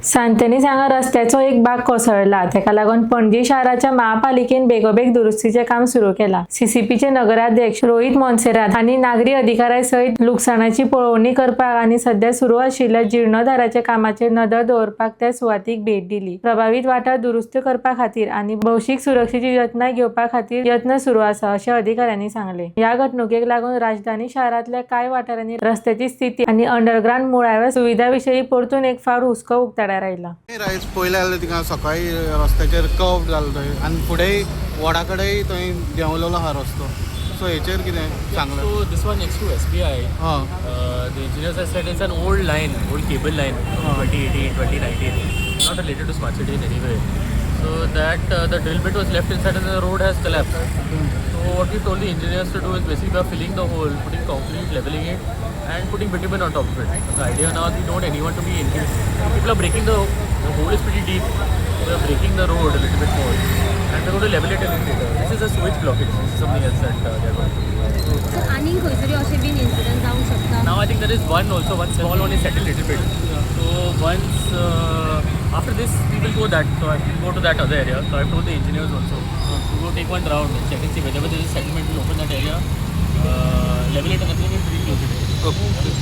सांतनीस हांगा रस्त्याचो एक भाग कोसळला. ताका लागून पणजी शाराच्या महापालिकेन बेगोबेग दुरुस्तीचें काम सुरू केलां. सीसीपीचे नगराध्यक्ष रोहित मोन्सेरात हांणी नागरी अधिकाऱ्या सयत लुकसाणाची पळोवणी करपाक आनी सध्या सुरू आशिल्ल्या जीर्णोद्धाराच्या कामाचेर नदर दवरपाक त्या सुवातीक भेट दिली. प्रभावीत वाठार दुरुस्त करपा खातीर आनी भौशीक सुरक्षेची जतनाय घेवपा खातीर यत्न सुरू आसा, अशें अधिकाऱ्यांनी सांगलें. ह्या घडणुकेक लागून राजधानी शारांतल्या कांय वाठारांनी रस्त्याची स्थिती आनी अंडरग्रावंड मुळाव्या सुविधा विशीं परतून एक फावट हुस्को उक्ताडार आयला. आयज पयलें जाल्यार थिंगा सकाळी रस्त्याचेर कर्व जालो थंय आनी फुडें वडा कडेन थंय देंवलेलो आहा रस्तो. सो हेचेर कितें सांगलें? So this one next to SBI, हां. The engineers have said it's an old line, old cable line from 2018, 2019, not related to smart city in any way. So that the drill bit was left inside and the road has collapsed. So what we told the engineers to do is basically we are filling the hole, putting concrete, leveling it, and putting bitumen on top of it. The idea now is we don't want anyone to be injured. People are breaking the hole is pretty deep. We are breaking the road a little bit more, and we're going to level it a little later. This is a sewage blockage. This is something else that they are going to do. Sir, आनीक खंय तरी अशें बीन incident जावंक शकता? Now I think there is one also, one small one is settled little bit. So once after this we will go that. So I will go to that other area. So I've told the engineers also to go take one round and check and see whether there is settlement. We'll open that area, level it and everything and reclose it. Okay.